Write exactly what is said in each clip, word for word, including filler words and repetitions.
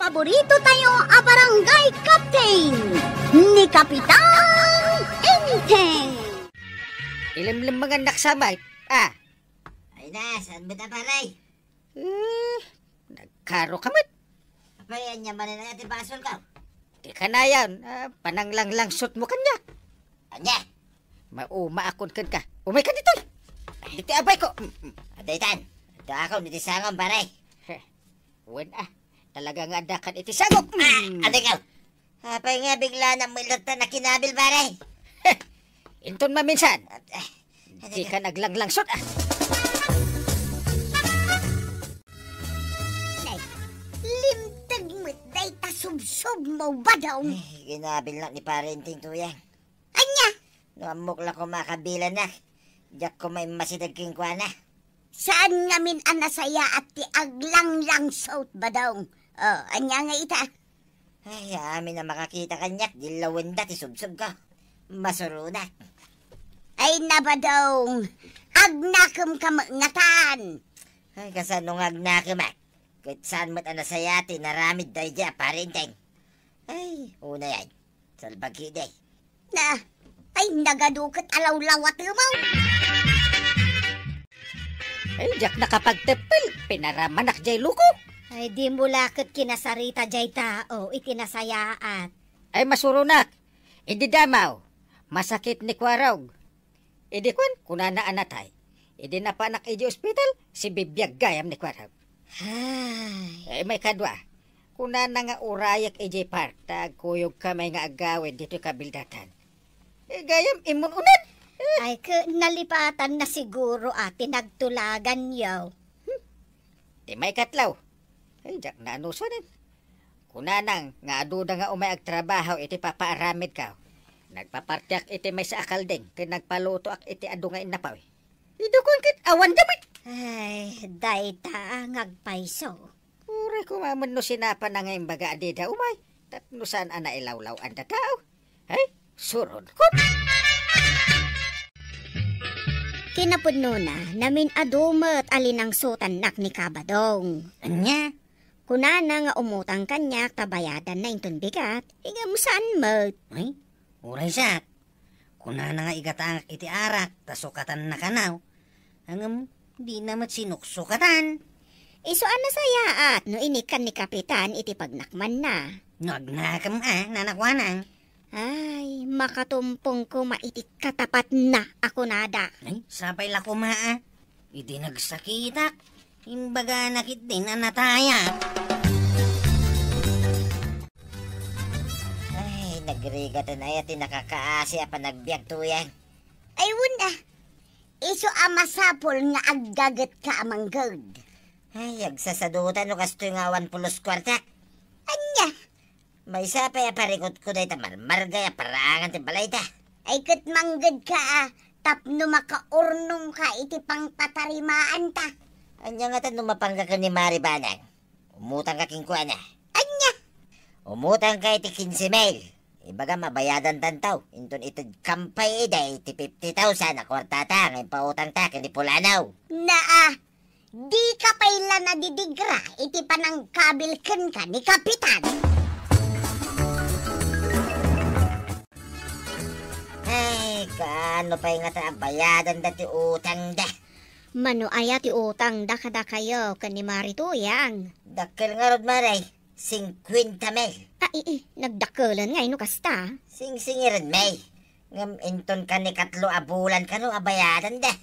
Paborito tayo a barangay captain, ni Kapitan Enteng. Ilemlemengan nak samay. Ah. Ay na, saan mo ta, pare? Eh, nagkaro ka met. Apay, ania manen aya ti basolko? Di kanayon, ah, pananglanglangsot mo kaniak. Ania? Maumaakon kenka. Umayka ditoy. Ditoy abayko. Mm, mm. Adaytan. Adda ako, ni ti sangom, pare. Heh. Wen, ah. Talaga nga adda kan iti sangom. Ah, mm. Adayko. Apay nga bigla na mo ilatta na kinabil, pare? Heh. Inton maminsan. Ah, ah, adayko. Di ka naglanglangson, ah. Nay, limteg met dayta subsob mo, Badong. Ay, ginabil na ni Pare Enteng, Tuyang. Ania? No ammok la koma a kabilanna, diak koma immasideg kenkuana. Saan ngamin a nasayaat ti aglanglangsot, Badong? Oh, ania nga ita? Ay, amin a makakita kaniak, di lawenda ti subsobko. Masuronak. Ay na, Badong, agnakemka met ngatan. Ay, kasano nga agnakemak? Ket saan met a nasayaat ti inaramid daydiay a Pare Enteng. Ay, unay ay. Salbagi, day. Na, ay, nagadu ket alawlawatemo. Ay, diak nakapagteppel. Pinaramanak jay luko. Ay, di mo la ket kinasarita jay tao iti nasayaat. Ay, masuronak. Idi damaw, masakit ni Kuarog. Idi kuan, kunana a natay. Idi napanak idiay ospital, sibibiag gayam ni Kuarog. Ay. Eh, maikadua, kunana nga urayek idiay park, ta agkuyogka met nga agawid ditoy kabildatan. Eh, gayam, immun-unan. Eh. Ay, ke, nalipatanna siguro a ti nagtulaganyo. Hmm. Ti maikatlo, ay, diak naanusanen. Kunana nga aduda nga umay agtrabaho iti papaaramidko. Nagpapartiak iti maysa a kalding ken nagpalutoak iti adu nga innapaw. Idi kuan ket awan damit. Ay, dayta nga agpayso. Uray koma met no sinapana nga imbaga a dida umay, tapno saan a nailawlaw-an da tao. Ay, suronkon. Kinapudnona, namin-adu met a linangsotannak ni Kabadong. Ania? Kunana nga umutang kaniak ta bayadanna inton bigat, ngem saan met. Ay, uray siak. Kunana nga igatangak iti arak ta sukatanna kano. Ngem dina met sinuksukatan. Isu a nasayaat no inikkan ni Kapitan iti pagnakmanna. No agnakem a, nanakuanang. Ay, makatumpong koma iti katapatna a kunada. Ay, sapay la koma a. Idi nagsakitak, imbagana ketdin a natayam. Ay, nagrigatan aya ti nakakaasi a panagbiag, Tuyang. Ay, wen a. Isu a masapul nga aggagetka a mangged. Ay, agsasaduta no kastoy nga awan pulos kuarta. Ania? Maysa pay a parikutko dayta marmargay a paraangan ti balayta. Ay, ket manggedka a, tapno makaurnongka iti pangpatarimaanta. Ania ngata no mapangka ken ni Mari Banang? Umutangka kenkuana. Ania? Umutangka iti kinse mil. Ibagam a bayadantanto, inton itedkam pay idiay ti fifty thousand a kuartata nga impautangta ken ni Pulanaw. Naa, dika pay la nadidigra iti panangkabil kenka ni Kapitan. Ay, kaano pay ngata a bayadanda ti utangda? Mano aya ti utangda kadakayo ken ni Mari Tuyang? Dakkel ngarud, Mari. Singkuenta mil. Ah, ii, nagdakkelan ngay no kasta. Singsingirenmi. Ngem inton kanikatlo a bulan kano a bayadanda.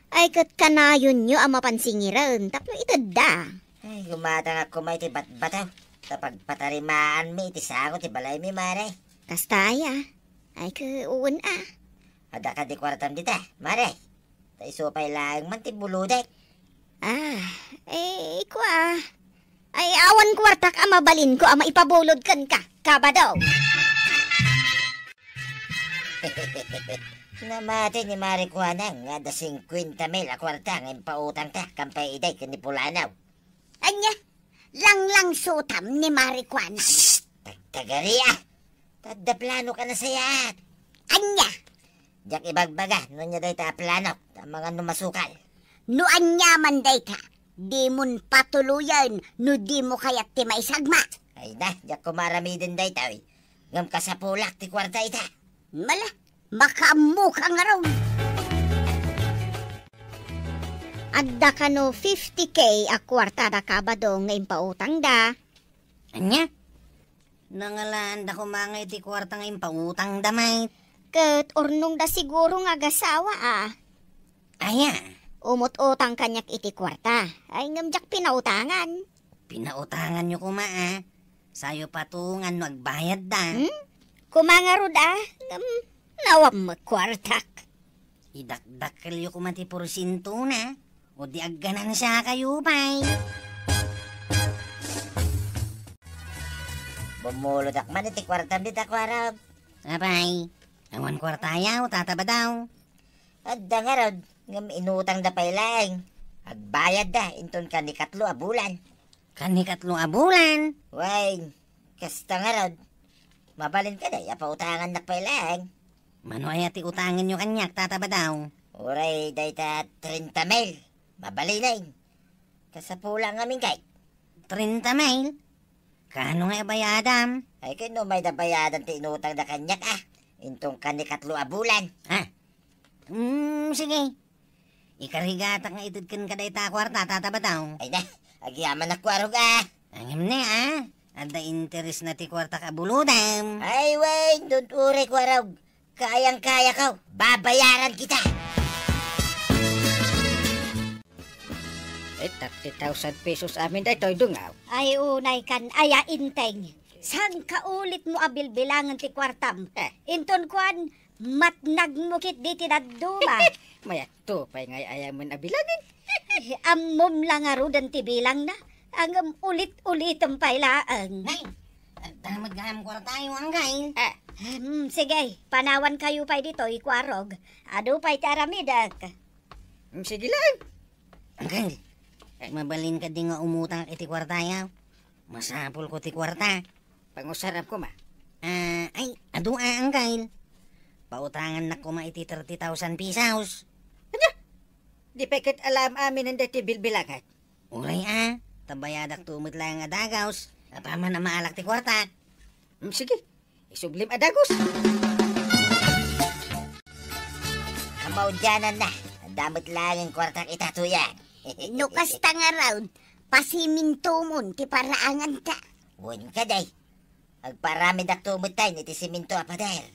Ay, ket kanayonyo a mapan singiren tapno itedda. Ay, gumatangak koma iti batbataw ta pagpatarimaanmi iti sango ti balaymi, Mari. Kasta aya? Ay, ket wen a. Adda kadi kuartam dita, Mari? Ta isu pay laeng man ti bulodek. Ah, eh, kua. Ay, awan kuartak a mabalinko a maipabulod kenka, Kabadong. Namati ni Mari Kuanang nga adda singkuenta mil a kuarta nga impautangta ken pay idiay ken ni Pulanaw. Ania? Langlangsotam ni Mari Kuanang. Shh! Tagtagari a! Ta adda planok a nasayaat. Ania? Diak ibagbaga no ania dayta a planok, ta amangan no masukal. No ania man dayta, dimon patuloyen no dimo kayat ti maisagma. Ay na, diak koma aramiden daytoy. Ngem kasapulak ti kuarta ita. Mala, makaammoka ngarud. Adda kano fifty K a kuarta da Kabadong nga impautangda. Ania? Nangalaanda koma nga iti kuarta nga impautangda, met. Ket urnongda siguro nga agasawa, a. Aya? Umut-utang kaniak iti kuarta. Ay, ngem diak pinautangan. Pinautanganyo koma, a. Sayo patungan no agbayadda. Hmm? Koma ngarud, a. Ngem, nawammek kuartak. Idakdakkelyo koma ti porsientona, o di agganansiakayo pay. Bumulodek man iti kuartam dita, kuarog. Apay, awan kuartayaw, Tata Badaw? Adda ngarud, ngem inutangda pay laeng. Agbayadda inton kanikatlo a bulan. Kanikatlo a bulan? Wen, kasta ngarud. Mabalin kadi a pautangannak pay laeng. Mano aya ti utangenyo kaniak, Tata Badaw? Uray dayta trenta mil. Mabalinen. Kasapulak ngamin kay. Trenta mil? Kano nga ibayadam? Ay, ket no mayda bayadan ti inutangda kaniak, a. Inton kanikatlo a bulan. A? Hmm, sige. Ikarigatak nga ited kenka dayta a kuarta, Tata Badaw. Ay na, agyamanak, kuarog, a. Ngem ne, a. Adda interesna ti kuartak a bulodam. Ay, wen, don't worry, kuarog. Kayang-kayako. Babayaran kita. Eh, thirty thousand pesos amin daytoy, Dungaw. Ay, unay kan, aya, Inteng. Saan ka ulit mo a bilbilangan ti kuartam? Eh. Inton kuan, matnag mo ket diti dadduma. Mayat to pay nga ay-ayamen a bilangen. Eh, ammom la ngaruden ti bilangna. Ngem ulit-ulitem pay laeng. Nay, adda met gayam kuartayo, Anggail. Eh. Hmm, sige, panawankayo pay ditoy, kuarog. Adu pay ti aramidek. Hmm, sige laeng. Anggail, eh, mabalin kadi nga umutang iti kuartayo? Masapulko ti kuarta. Pangusarap koma. Ah, ay, adu a, Anggail. Pautangannak koma iti thirty thousand pesos. Ania? Di pay ket alaem aminen daytoy bilbilangan. Uray a, ta bayadakto met laeng a dagaws. Apaman a maalak ti kuarta. Hmm, sige. Isublim a dagus. Amaudiananna, adda met laeng kuartak ita, Tuyang. No kasta ngarud, pasimintomon ti paraanganta. Wen kadi. Agparamidakto metten iti siminto a pader.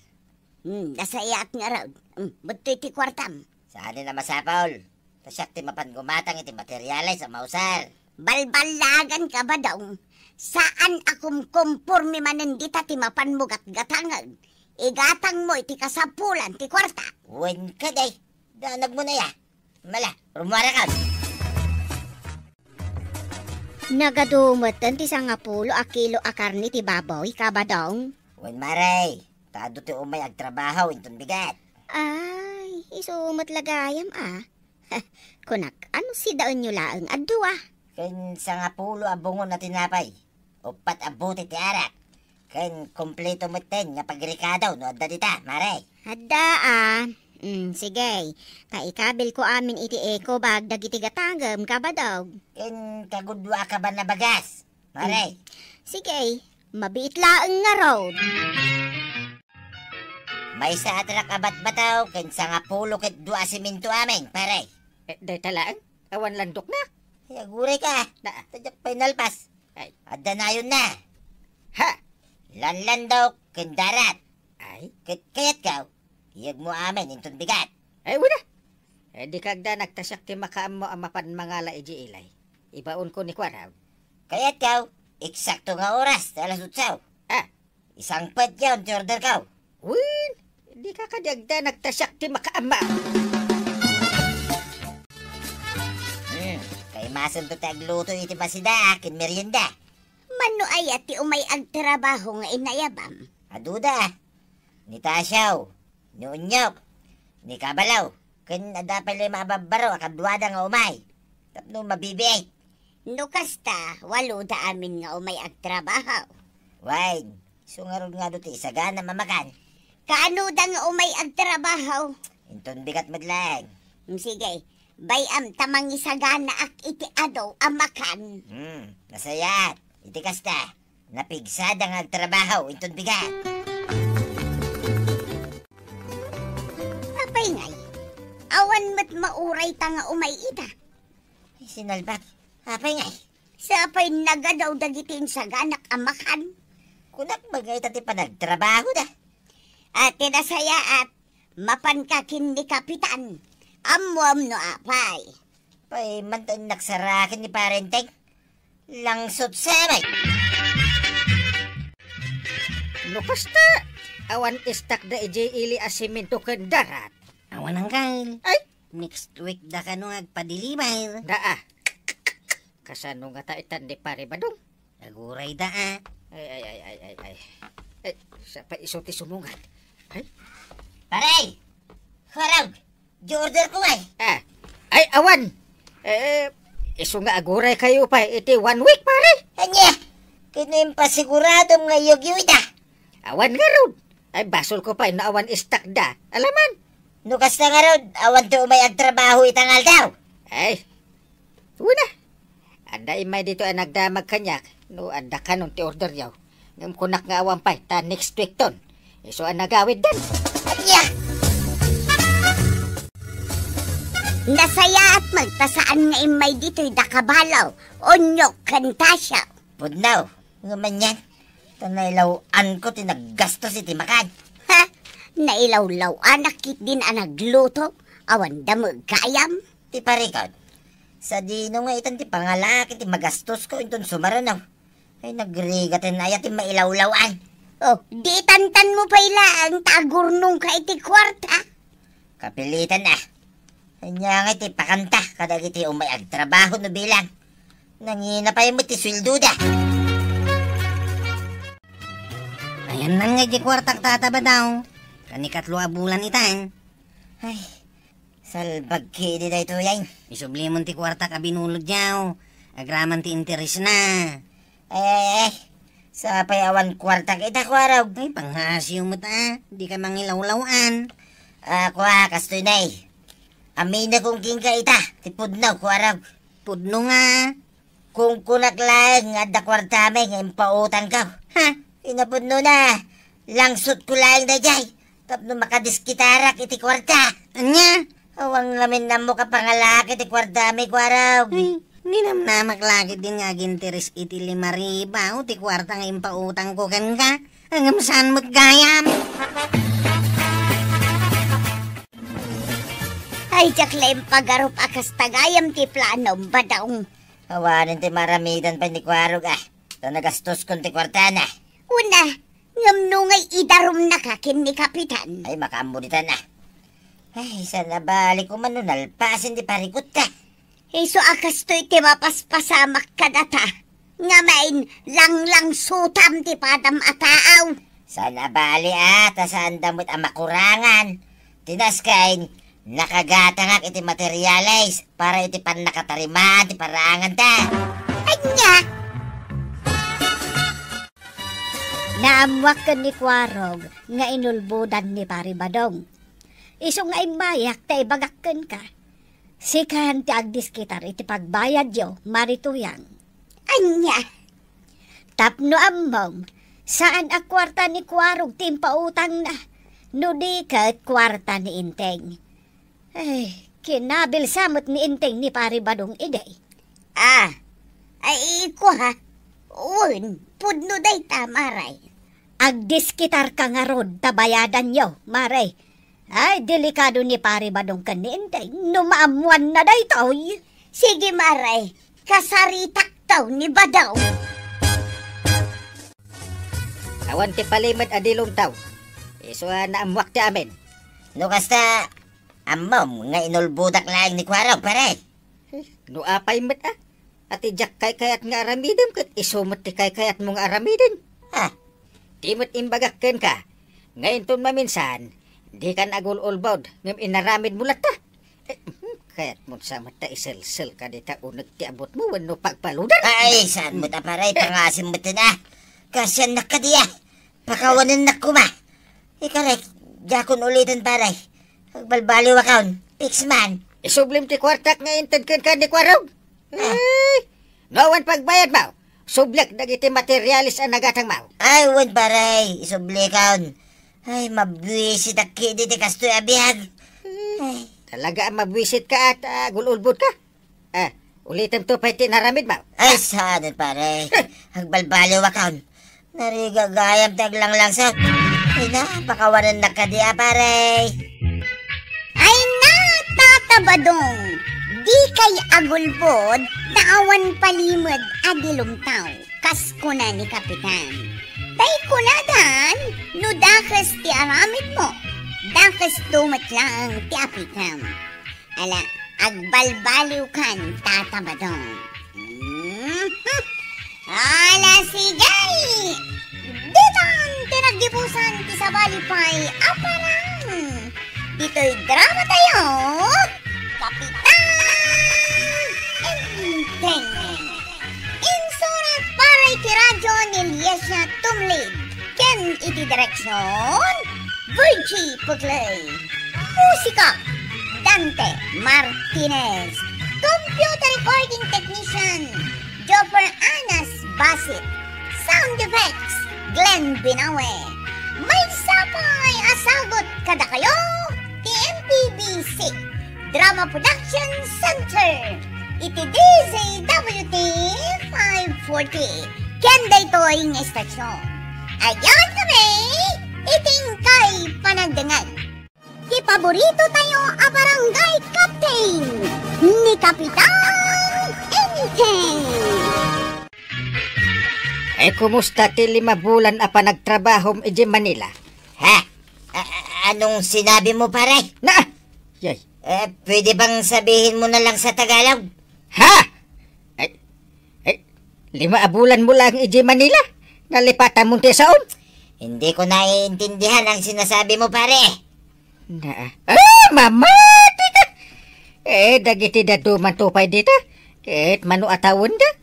Hmm, nasayaat ngarud. Hmm, bettoy ti kuartam. Saanen a masapul. Ta siak ti mapan gumatang iti materiales a mausar. Balballagan ka, Badong. Saan a kumkumpormi manen dita ti mapanmo gatgatangen. Igatangmo iti kasapulan ti kuarta. Wen kadi, danagmo na ya. Mala, rumuara ka. Nagadu metten ti sangapulo a kilo a karne ti baboy, Kabadong. Wen, Mare, ta adu ti umay agtrabaho inton bigat. Ay, isu met la gayam a. Kunak, ano sidaenyo laeng a dua? Ken sangapulo a bungon a tinapay. Uppat a bote ti arak. Ken kompleto metten nga pagrekado no adda dita, Mare. Adda a. Mm, sige. Ta ikabilko amin iti eco bag dagiti gatangem, Kabadong. Ken kagudua a kaban a bagas, Mare. Mm. Sige. Mabiit laeng ngarud. Maysa a trak a batbataw ken sangapulo ket dua a siminto amin, pare. Eh, dayta laeng? Awan landokna? Ay, aguray ka. Na. Ta diak pay nalpas. Ay. Adda nayonna. Ha? Lanlandok ken darat. Ay. Ket kayatko, iyegmo amin inton bigat. Ay, wala. Eh, di kagdanag ta siak ti makaammo a mapan mangala idiay ilay. Ibaonko ni kuarog. Kayatko, eksakto nga oras ti alas otso. Ah. Isangpetyon ti orderko. Wen, dika kadi agdanag ta siak ti makaammo. Hmm, kaimasenton ti agluto iti masida ken merienda. Mano aya ti umay agtrabaho nga inayabam? Aduda. Ni Tasio, ni Unyok, ni Kabalo, ken adda pay lima a babbaro a kaduada nga umay tapno mabibiit. No kasta, waloda amin nga umay agtrabaho. Wen, isu ngarud nga adu ti isaganam a makan. Kaanoda nga umay agtrabaho? Inton bigat met laeng. Mm, sige, bay-am ta mangisaganaak iti adu a makan. Hmm, nasayaat. Iti kasta, Napigsada nga agtrabaho inton bigat. Apay ngay, awan met maurayta nga umay ita. Ay, sinalbag. Apay ngay? Sapay nagadaw dagiti insaganak a makan. Kunak met nga ita ti panagtrabahoda. Ati nasayaat, mapanka ken ni Kapitan. Ammoam no apay. Pay, manta innaksaraken ni Parenteng. Langsot sa met. No kasta, awan istakda idiay ili a semento ken darat. Awan, Angkel. Ay? Next week da kano nga agpadeliver. Daa. Kasano ngata itan ni Pare Badong? Aguray da, a. Ay, ay, ay, ay, ay, ay. Ay, sapay isu ti sumungat. Ay. Pare! Kuarog! Di order ko, ay. Ah. Ay, awan. Eh, isu nga aguray kayo pay iti one week, pare. Ania? Ken no impasiguradom nga iyogyo ita? Awan ngarud. Ay, basol ko pay no awan istakda. Alaman. No kasta ngarud, awan ti umay agtrabaho ita nga aldaw. Ay, wen a. Adda immay ditoy a nagdamag kaniak no adda kanon ti orderyo. Ngem kunak nga awan pay ta next week ton. Isu a nagawiddan. Ania? Nasayaat met ta saan nga immay ditoy da Kabalo, Onyok, ken Tasio. Pudno, ngem anian, ta nailaw-anko ti naggastos iti makan. Ha? Nailawlaw-anak ketdin a nagluto, awan da met gayam? Ti parikot, sadino nga itan ti pangalaki ti magastosko inton sumaruno? Ay, nagrigat aya ti mailawlaw-an. Oh, di tantan mo pay laeng ta agurnongka iti kuarta? Kapilitan a. Ania nga iti pakanta kadagiti umay agtrabaho no bilang. Nangina pay met ti sueldoda. Ayannan nga iti kuartak, Tata Badong. Kanikatlo a bulan itan. Ay, salbag ketdi daytoy ay. Isublimon ti kuartak a binulodyo. Agraman ti interesna. Ay, ay, ay. Sapay awan kuartak ita, Kuarog. Ay, panghasio met a. Dika mangilawlaw-an. A, kua, kastoy nay. Aminakon kenka ita, ti pudno, Kuarog. Pudno nga. Kunkunak laeng nga adda kuartami nga impautangko. Ha? Kinapudnona, langsotko laeng daydiay tapno makadiskitarak iti kuarta. Ania? Awan ngamin ammo kapangalaki ti kuartami, Kuarog. Ay, ninamnamak la ketdin nga aginteres iti lima ribu ti kuarta nga impautangko kenka. Ngem saan met gayam? Ay, diak la impagarup a kasta gayam ti planom, Badong. Awanen ti maaramidan pay ni Kuarog, a. Ta nagastoskon ti kuartana. Una, ngem no ngay idarumnaka ken ni Kapitan? Ay, makaammo ditan a. Ay, saan a bali koma no nalpasen ti parikotta. Isu a kastoy ti mapaspasamak kadata. Ngamin, langlangsotam ti padam a taaw. Saan a bali a, ta saanda met a makurangan. Ti naskay, nakagatangak iti materiales para iti pannakatarimaan ti paraanganta. Ania? Naammoak ken ni Kuarog nga inulbodan ni Pari Badong. Isu nga immayak ta ibagak kenka. Sikan ti agdiskitar iti pagbayadyo, Mari Tuyang. Ania? Tapno ammom, saan a kuarta ni Kuarog ti impautangna, no di ket kuarta ni Enteng. Ay, kinabilsa met ni Enteng ni Pari Badong idi. A, ay, kua, wen, pudno dayta, Mare. Agdiskitarka ngarud ta bayadanyo, Mare. Ay, delikado ni Pari Badong ken ni Enteng no maammoanna daytoy. Sige, Mare, kasaritakto ni Badong. Awan ti palimed a dilungtaw. Isu a naammoak ti amin. No kasta, ammom nga inulbodak laeng ni Kuarog, pare. No apay met a, a ti diak kaykayat nga aramidem ket isu met ti kaykayatmo nga aramiden. A? Ti met imbagak kenka, nga inton maminsan, dikan agul-ulbod ngem inaramidmo latta. Eh, hmm, kayatmon sa met ta iselselka dita uneg ti abutmo wenno pagpaludan? Ay, saan met a, pare, pangasim met a. Kasiannak kadi a. Pakawanennak koma. Ikarek, diakon uliten, pare. Agbalbaliwakon, fix man. Isublim ti kuartak nga inted kenka ni Kuarog. Ah. Eh, no awan pagbayadmo, Subliak dagiti materialis a nagatangmo. Ay, wen, pare, isublikon. Ay, mabwisitak ketdi ti kastoy a biag. Ay. Talaga a mabwisit ka at, ah, agul-ulbod ka. Ah, ulitemto pay ti inaramidmo. Ay, saan, pare? Agbalbaliwakon. Narigagayam ti aglanglangsot. Ay na, pakawanennak kadi a, pare. Ay na, Tata Badong, dikay agulbod ta awan palimed a di lumtaw, kas kuna ni Kapitan. Tay kunadan, no dakes ti aramidmo, dakesto met laeng ti apitem. Ala, agbalbaliwkan, Tata Badong. Mhm. Ala, sige! Ditan ti naggibusan ti sabali pay a parang. Ditoy drama tayo, Kapitan Enteng. Insurat para iti radyo ni Liesia Tumlid. Ken iti direksion, Virgie Puglay. Musika, Dante Martinez. Computer recording technician, Joffer Anas Basit. Sound effects, Glenn Binawe. Maysa pay a sagut kadakayo ti M P B C Drama Production Center iti D Z W T five forty. Ken daytoy nga istasyon, agyawidkami iti inkay panagdengngeg. Ti paborito tayo a barangay captain, ni Kapitan Enteng. Eh, kumusta ti lima bulan a panagtrabahom idiay Manila? Ha? A-, a-, anong sinabimo, pare? Na! Yay. Eh, pwede bang sabihinmo na lang sa Tagalog? Ha? Ay, ay, lima a bulanmo laeng idiay Manila? Nalipatanmon ti saom? Hindi ko naiintindihan ang sinasabimo, pare. Na, ah, mamati ka! Eh, dagiti dadduma pay dita. Ket mano a tawenda?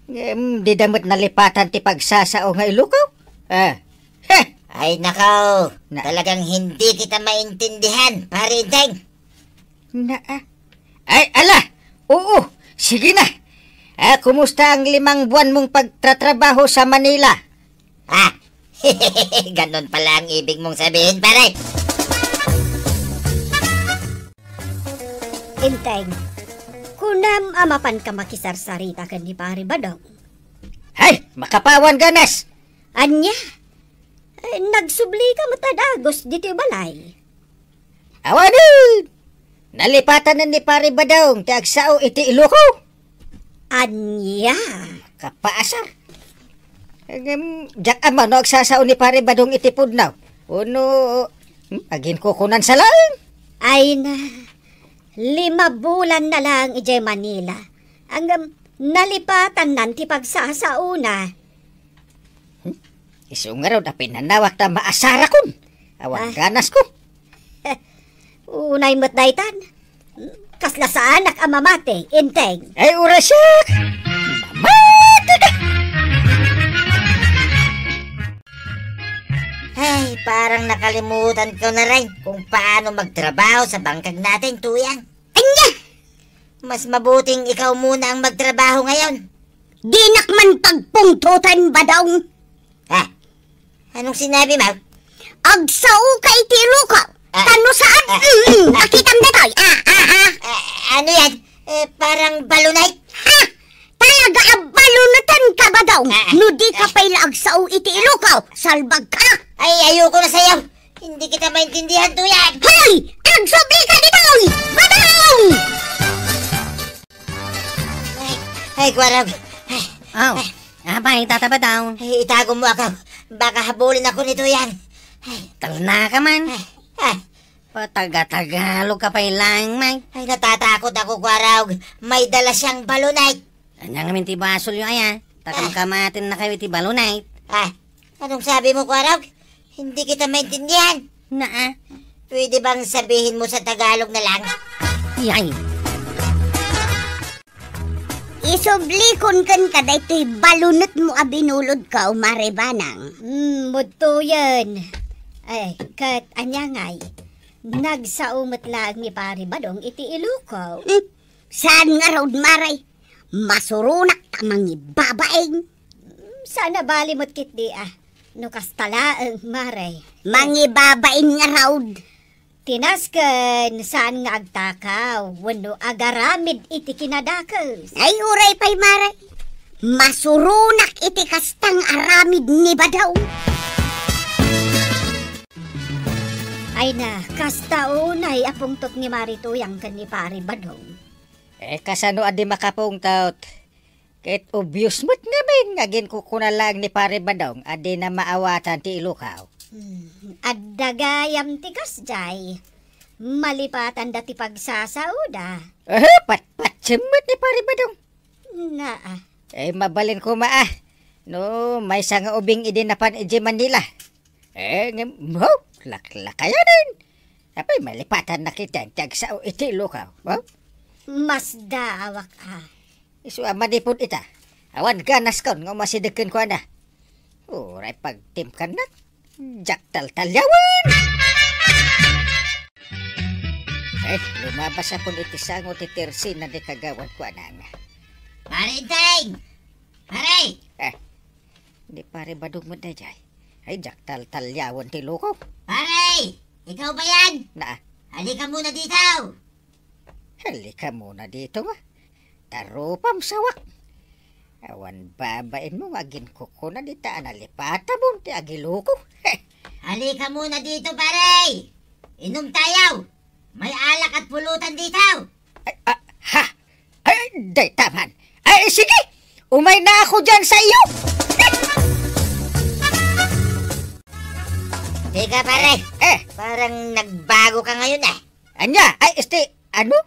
Em, dida met nalipatan ti pagsasao nga Ilocao? Ah. Heh! Ay, nakaw! Na- Talagang hindi kita maintindihan, Pare Enteng. Na, ah. Ay, ala! Oo, sige na. Ah, kumusta ang limang buwan mong pagtatrabaho sa Manila? Ah, ganon pala ang ibig mong sabihin, pare. Enteng, kunam a mapanka makisarsarita ken ni Pare Badong? Hay, makapawan ganas! Ania? Eh, nagsublika met a dagus ditoy balay. Awanen! Nalipatan ni Pare Badong ti agsao iti Ilocao. Ania? Kapaasar. Ngem, diak ammo no agsasao ni Pare Badong iti pudno. Wenno, hmm, aginkukunan sa laeng. Ay na, lima bulan na lang idiay Manila. Ngem, nalipatannan ti pagsasaona. Hmm? Isu ngarud a pinanawak ta maasarakon. Awan Ah. ganasko. Unay met daytan. Kasla saanak a mamati, Enteng. Ay, urasyak! Mamati ka! Ay, parang nakalimutan ko na rin kung paano magtrabaho sa bangkag natin, Tuyang. Anya! Mas mabuting ikaw muna ang magtrabaho ngayon. Dinak man pagpungtotan, Badong. Ha? Anong sinabi mo? Agsao ka iti Ilocao. Ah. Tano saan? Ah. Mm, mm. Pakitam datoy. Ah, ah, ah. Ah, ano yan? Eh, parang balonite. Ha? Talaga a baloniten ka, Badong. Ah. No di ka Ah. pay la agsao iti Ilocao, salbag ka. Ay, ayoko na sayaw. Hindi kita maintindihan, Tuyang. Hoy! Agsubli ka ditoy! Badong! Ay, ay, Kuwarog. Ay, Aw, ay. Apay, Tata Badong? Ay, itago mo ako. Baka habulin ako ni Tuyang. Ay. Talna ka man. Ay, ay. Pataga-Tagalog ka pay laeng, May. Ay, natatakot ako, Kuwarog. May dala siyang balonite. Anya ngamin ti basolyo, aya? Takam Ah. kamatin na kayo iti balonite. Ah, anong sabi mo, Kuwarog? Hindi kita maintindihan. Naa. Pwede bang sabihin mo sa Tagalog na lang? Yay. Isublikon ken kadaytoy balonetmo a binulod ka, Mare Banang. Hmm, mudtoyen. Ay, ket ania ngay? Nagsao met laeng ni Pare Badong iti Ilocao. Hmm, saan ngarud, Mare? Masuronak ta mangibabain. Saan a bali met ketdi a. No kasta laeng, Mare. Mangibabain ngarud. Ti nasken, saan nga agtakaw wenno agaramid iti kinadakes. Ay, uray pay, Mare. Masuronak iti kastang aramid ni Badong. Ay na, kasta unay a pungtot ni Mare Tuyang ken ni Pare Badong. Eh, kasano a di makapungtot? Ket obvious met ngamin nga aginkukuna laeng ni Pare Badong a dina maawatan ti ilukaw. Hmm, adda gayam ti kasdiay. Malipatanda ti pagsasaoda. Eh, patpatsem met ni Pare Badong. Naa. Eh, mabalin koma, ah. No, maysa nga ubing idi napan idiay Manila. Eh, ngem, oh, laklakayanen. Apay, malipatanna ketdin ti agsao iti ilukaw, oh? Masdaawak, ah. Isu a manipud ita. Awan ganaskon nga umasideg kenkuana. Uray pagtimkannak, diak taltaliawen. Eh, lumabas a pon iti sango ti tersena ti kagawad kuana nga. Pare Enteng! Pare! Eh, ni Pare Badong met daydiay. Ay, diak taltaliawen ti ilukaw. Pare! Ikaw ba yan? Naa. Halika muna dito! Halika muna dito nga. Tarupam sawak. Awan babainmo nga aginkukuna dita a nalipatamon ti agiluko. Halika muna dito, pare! Inom tayo! May alak at pulutan dito! Ay, ah, ha? Ay, dayta man. Ay, sige! Umay na ako dyan sa iyo! Teka, pare. Eh. Parang nagbago ka ngayon, eh. Anya? Ay, este, ano?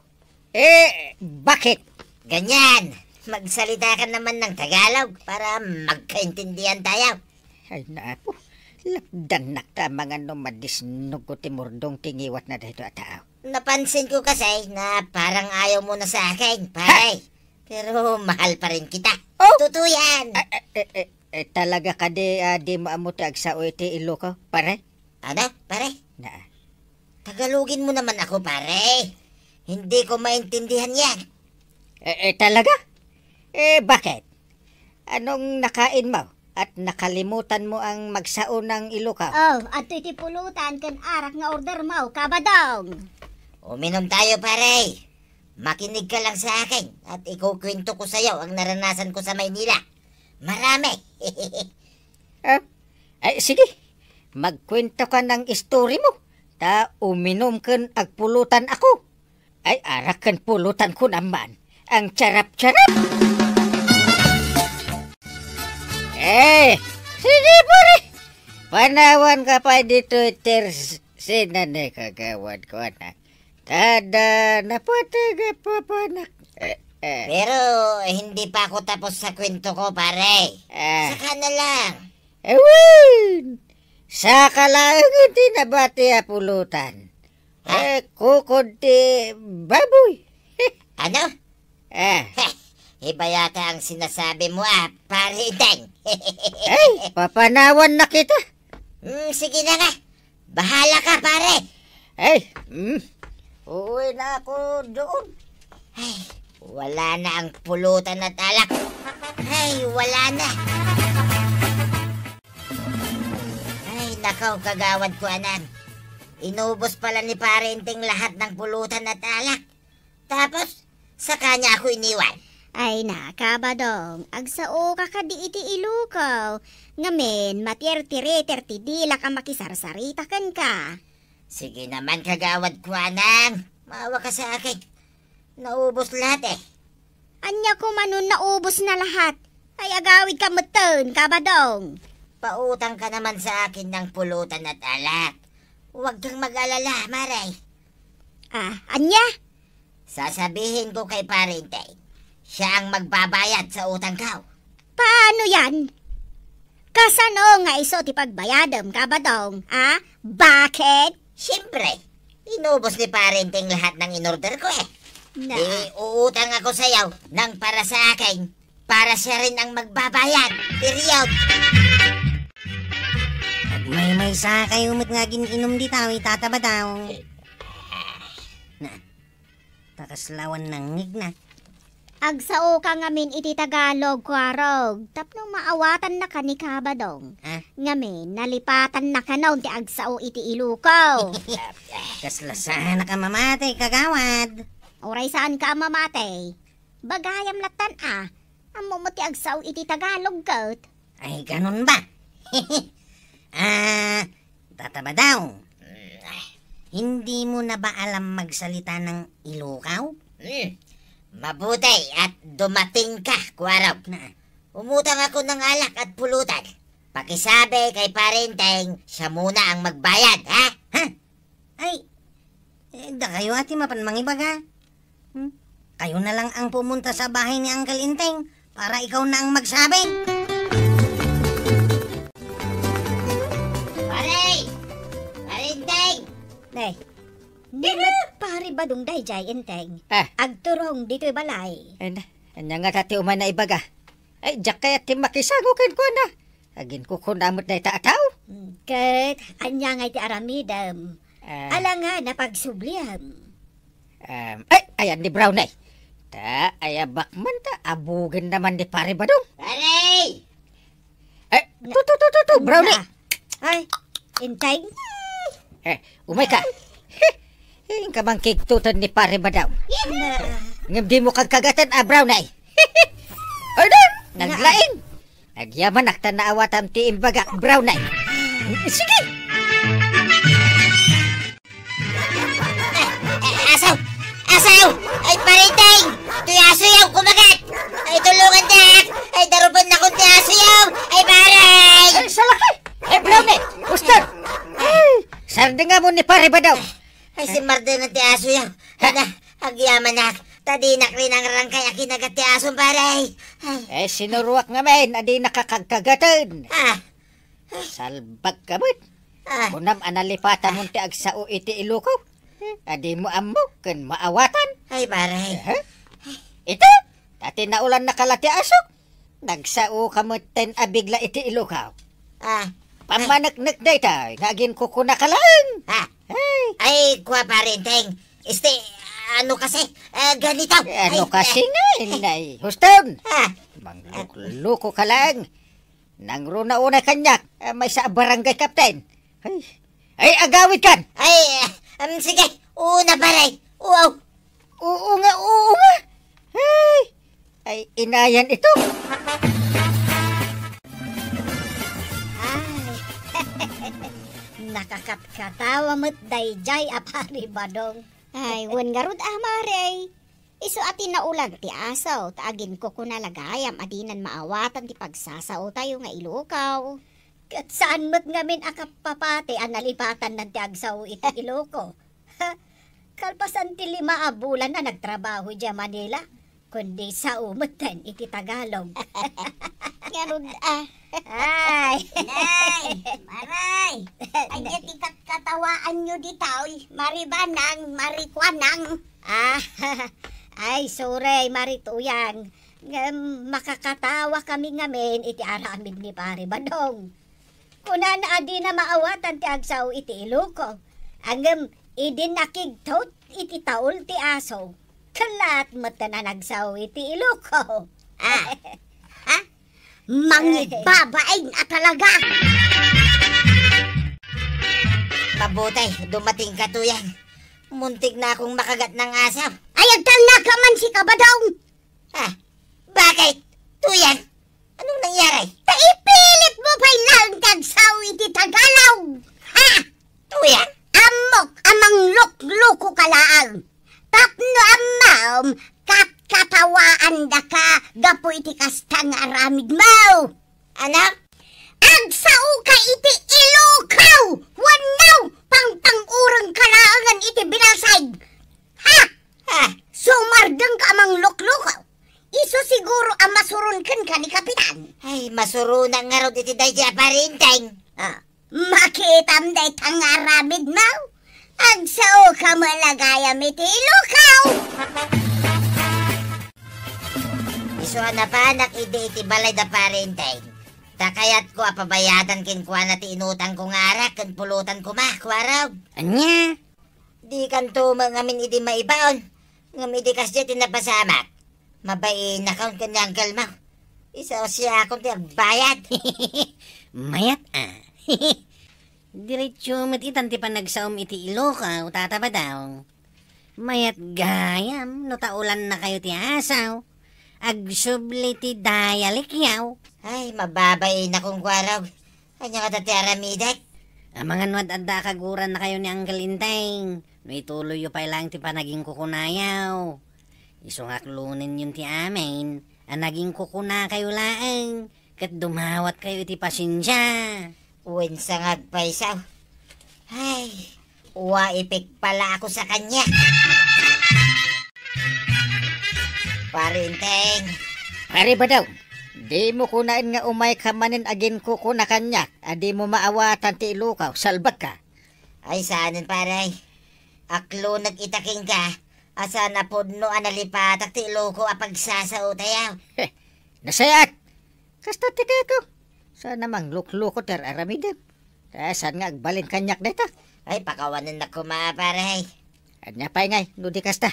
Eh, bakit? Ganyan. Magsalita ka naman ng Tagalog para magkaintindihan tayo. Ay, naapo. Lapdannak ta mangan no madisnogko ti murdong ti ngiwatna daytoy a tao. Napansin ko kasi na parang ayaw mo na sa akin, pare. Ha? Pero mahal pa rin kita. Oh? Totoo yan. Ah, eh, eh, eh, eh, talaga kadi, ah, di mo ammo ti agsao iti ilukaw, pare? Ano, pare? Naa. Tagalogin mo naman ako, pare. Hindi ko maintindihan yan. Eh, eh, talaga? Eh, bakit? Anong nakain mo? At nakalimutan mo ang magsao ng ilukaw? Oh, adtoy ti pulutan ken arak nga order mo, Kabadong. Uminom tayo, pare. Makinig ka lang sa akin at ikukwento ko sa'yo ang naranasan ko sa Maynila. Marami. Ah? Ay, sige. Magkwento ka ng istori mo. Ta uminom ken agpulutan ako. Ay, arak ken pulutan ko naman. Ang charap-charap! Eh, sige, pare. Panawan ka pa dito, Ters-, sina ni kagawad ko, anak. Kada napatay ka, papanak. Eh, eh. Pero hindi pa ako tapos sa kwento ko, pare. Ah. Saka na lang. Ewan! Saka laeng ti nabati a pulutan. Ha? Eh, kukod ti baboy. Ano? Ah. Heh, iba yata ang sinasabi mo, ah, pare Deng. Ay, papanawan na kita. Hmm, sige na nga. Bahala ka, pare. Ay, mm. Uuwi na ako doon. Ay, wala na ang pulutan at alak. Ay, wala na. Ay, nakaw, kagawad ko, anak. Inubos pala ni Pare Enteng lahat ng pulutan at alak. Tapos, saka niya ako iniwan. Ay na, Kabadong, agsao ka kadi iti ilukaw. Ngamin, matirtiriter ti dilak a makisarsarita kenka. Sige naman, kagawad ko, anang. Maawa ka sa akin. Naubos lahat, eh. Ania koma no naubos na lahat? Ay, agawid ka metten, Kabadong. Pautang ka naman sa akin ng pulutan at alak. Huwag kang mag-alala, Mare. Ah, ania? Sasabihin ko kay Pare Enteng, siya ang magbabayad sa utang ko. Paano yan? Kasano nga isu ti pagbayadem, Kabadong? Ah, bakit? Siyempre, inubos ni Pare Enteng lahat ng in-order ko, eh. Na. Di uutang ako sa'yo ng para sa akin, para siya rin ang magbabayad. Period. Agmaymaysa kayo met nga agin-inom dita, wi, Tata Badong. Na, ta kasla awan nangngegna. Agsaoka ngamin iti Tagalog, Kuarog, tapno maawatannaka ni Kabadong. Ah? Ngamin, nalipatannaka no ti agsao iti Ilocos. Kasla saanak a mamatay, kagawad. Uray saanka a mamatay. Bagayam lattan a. Ammom ti agsao iti Tagalog ket. Ay, ganun ba? Ah, Tata Badong, hindi mo na ba alam magsalita ng Ilocao? Hmm. Mabuti at dumating ka, Kuarog. Na? Umutang ako ng alak at pulutan. Pakisabi kay Parenteng siya muna ang magbayad, ha? Ha? Ay, eh, dakayo a ti mapan mangibaga. Hmm? Kayo na lang ang pumunta sa bahay ni Uncle Enteng para ikaw na ang magsabi. Pare! Pare Enteng! Nay, ni met Pare Badong daydiay, Enteng. Ah. Agturong ditoy balay. Ay na, ania ngata ti umay naibaga? Ay, diak kayat ti makisango kenkuana. Aginkukuna met dayta a tao. Mm, ket ania ngay ti aramidem? Ah. Alangan a pagsubliam. Um, ay, ayan ni Brownie. Ta, ayabak man ta, abugen naman ni Pare Badong. Pare! Eh, tu, tu, tu, tu, tu, Brownie. Ay, Enteng. Eh, umay ka. Inka man kigtutan ni Pare Badong. Na. Ngem di mo kagkagatan, ah, Brownie. Ay, na, naglaing. Agyamanak ta naawatam ti imbagak, Brownie. Sige! Aso! Aso! Ay, Parenteng! Ti asoyaw, kumagat! Ay, tulungan dak! Ay, darupan nakon ti asoyaw! Ay, Pareng! Ay, salaki! Ay, Brownie! Buster! Ay, sardengam ni Pare Badong! Ay, simardeng ti asoyaw! Ada, agyamanak! Ta dinak rinangrangkay a kinagat ti asom, pare! Ay. Eh, sinuruak ngamin a dinaka kagkagatan. Ah. Salbag ka met. Ah. Kunam a nalipatamon ti agsao iti Ilocos. A dimo ammo ken maawatan. Ay, pare. Aha. Ita, ta ti naulannaka la ti aso. Nagsaoka metten a bigla iti Ilocos. Ah. Pammaneknek dayta nga aginkukunaka laeng. Ah. Ay. Ay, kua, Parenteng. Este, ano kasi? Eh, ganito. Eh, ano kasi nga, inay? Huston! Ah. Manglukluko ka laeng. Nangruna unay kaniak, eh, maysa a barangay captain. Ay, ay, agawid kan! Ay, um, sige, una, pare. Wow. Oo nga, oo nga. Ay, ay, inayan ito. Ay, nakakatkatawa met daydiay a Pare Badong. Ay, wen ngarud a, Mare. Isu a ti naulag ti aso, ta aginkukuna la gayam a dinan maawatan ti pagsasaotayo nga Ilocos. Ket saan met ngamin a kapapati a nalipatannan ti agsao iti Ilocos. Kalpasan ti lima a bulan a nagtrabaho idiay Manila, kundi sao metten iti Tagalog. Ngarud a. Ay! Nay! Maray! Ania ti katkatawaanyo ditoy? Maribanang, marikuanang. Ah, ay, sorry, Mari Tuyang. Ngem makakatawa kami ngamin iti aramid ni Pare Badong. Kunana a dina maawatan ti agsao iti Ilocos. Ngem idi nakigtot iti taul ti aso, kellat metten a nagsao iti Ilocos. Ah. Ha? Mangibabain a talaga! Mabuti, dumating ka, Tuyang. Muntik na akong makagat ng aso. Ay, agtalna ka man, si Kabadong! Ah, bakit? Tuyang, anong nangyari? Ta ipilit mo pay laeng ti agsao iti Tagalog! Ha? Tuyang? Ammok a manglukluko ka laeng. Tapno ammom, katkatawaandaka gapu iti kasta nga aramidmo. Ano? Agsaoka iti Ilocos wenno pangpang-urengka laengen iti binalsag? Ha? Ha? Sumardengka a manglukluko. Isu siguro a masuron kenka ni Kapitan. Ay, masuronak ngarud iti daydi a Pare Enteng. Ah. Makitam dayta nga aramidmo? Agsaoka met la gayam iti Ilocos! Isu a napanak idi iti balay da Pare Enteng, ta kayatko a pabayadan kenkuana ti inutangko nga arak ken pulutan koma, Kuarog. Ania? Dikanto met ngamin idi maibaon, ngem idi kasdiay ti napasamak, Mabainakon ken ni uncle mo. Isu siakon ti agbayad. Mayat a. Diretso met itan ti panagsaom iti ilokaw, Tata Badong. Mayat gayam no ta ulannakayo ti asaw. Agsubli ti dayalekyaw. Ay, mababainakon, Kuarog. Ania ngata ti aramidek? Amangan no ad-adda a kagurannakayo ni Uncle Enteng, no ituloyyo pay laeng ti panagingkukunayaw. Isu nga aklonenyon ti amin a nagingkukunakayo laeng ket dumawatkayo iti pasensia. Wen sa nga agpayso. Ay, wa ipikpalaak sa kaniak. Pare Enteng. Pare Badong, dimo kunaen nga umayka manen a ginkukuna kaniak a dimo maawatan ti ilokaw, salbagka. Ay, saanen, pare. Aklonek ita kenka, a saan a pudno a nalipatak ti iloko a pagsasaotayo. Heh, nasayaat. Kasta ti kayatko. Saan a manglukloko ti ar-aramidem. Ta saan nga agbalin kaniak dayta? Ay, pakawanennak koma, pare. Ania pay ngay, no di kasta?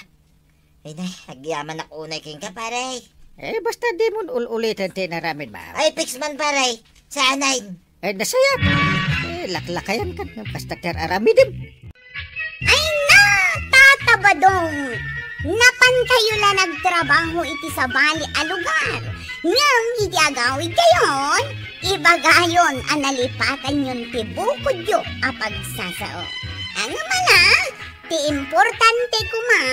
Ay na, agyamanak unay kenka, pare. Eh, basta dimon ul-uliten ti inaramidmo. Ay, fix man, pare. Saanen. Ay, nasayaat. Eh, laklakayankan, no kasta ti ar-aramidem. Ay na, Tata Badong! Napankayo la nagtrabaho iti sabali a lugar. Ngem idi agawidkayon, ibagayon a nalipatanyon ti bukodyo a pagsasao. Ngem ala, ti importante koma,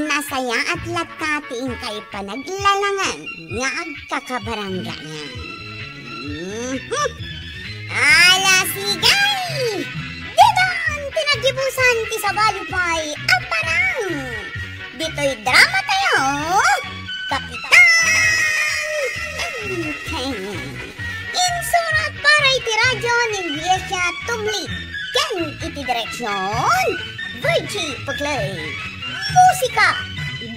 nasayaat latta ti inkay panaglalangan nga agkakabaranggayan. Mhm. Ala, sige! Ditan ti naggibusan ti sabali pay a parang. Ditoy drama tayo, Kapitan Enteng. Insurat para iti radyo ni Liesia Tumlid ken iti direksyon, Virgie Puclay. Musika,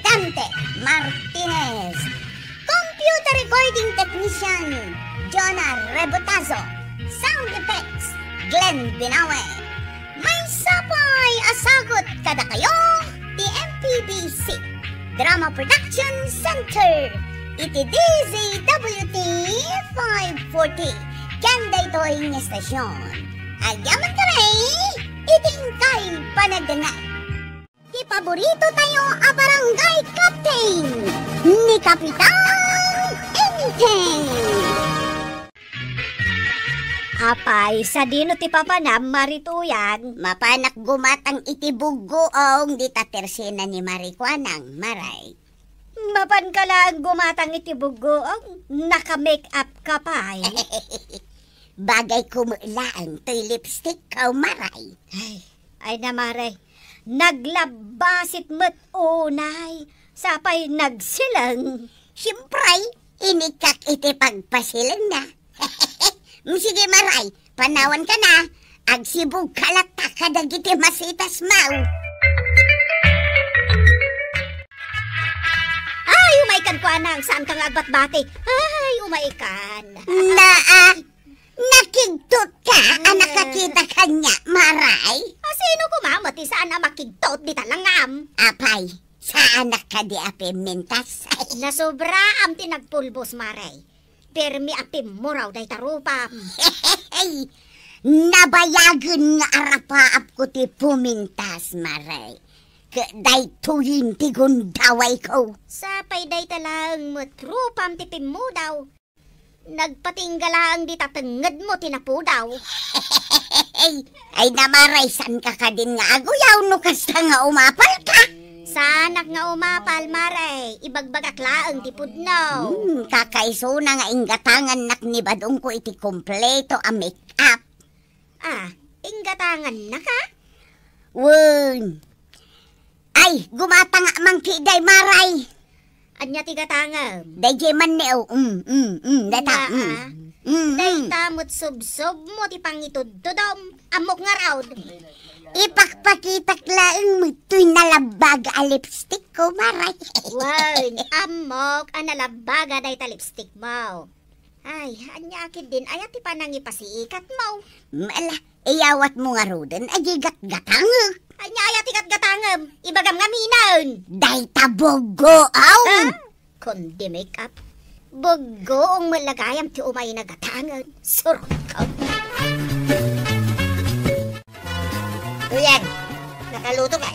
Dante Martinez. Computer recording technician, Jonah Rebotazo. Sound effects, Glenn Binawe. Maysa pay a sagut kadakayo ti M P B C Drama Production Center iti D Z W T five forty ken daytoy nga estasyon. Agyaman kami iti inkay panagdengngeg. Ti paborito tayo a barangay captain, ni Kapitan Enteng. Apay, sadino ti papanam, Mari Tuyang? Mapanak gumatang iti buggoong dita tersena ni Mari Kuanang, Maray. Mapanka laeng gumatang iti buggoong, naka-make up ka pay. Bagay ko met laeng toy lipstick ko, Maray. Ay, ay na, Maray. Naglabbasit met unay, sapay nagsileng. Siyempre, inikkak iti pagpasilengna. Mm, sige, Maray, panawanka na. Agsibugka latta kadagiti masitasmo. Ay, umaykan, Kuanang, saanka nga agbatbati. Ay, umaykan. Naa, nakigtotka a nakakita kaniak, Maray? A, sino koma met ti saan a makigtot dita langam? Apay, saanak kadi a pimmintas? Nasobraam ti nagpulbos, Maray. Permi a pimmuraw dayta rupam. Nabayagen nga arapaapko ti pumintas, Maray. Ket daytoyen ti gundawayko. Sapay dayta laeng met rupam ti pimmudaw. Nagpatingga laeng dita tengngedmo ti napudaw. Ay, na, Maray, saanka kadin nga aguyaw no kasta nga umapalka? Saanak nga umapal, Maray. Ibagbagak laeng ti pudno. Hmm, kakaisuna nga inggatangannak ni badongko iti kompleto a make-up. Ah, inggatangannaka? Wen. Ay, gumatangak man ketdi, Maray. Ania ti gatangem? Daydiay man ni, oh. Mm, mm, mm, dayta, mm. Naa. Mm, mm. Dayta met subsobmo ti pangitudtudom. Ammok ngarud. Ipakpakitak laeng met toy nalabbaga a lipstick ko, Maray. Wen, ammok a nalabbaga dayta lipstick mo. Ay, ania ketdin aya ti panangipasiikatmo? Mala, iyawatmo ngaruden a di gatgatangek. Ania aya ti gatgatangem? Ibagam ngaminen. Dayta buggoom. Ah? Kundi make-up. Buggoong met la gayam ti umayna gatangen. Surko. Tuyang, nakaluto ka?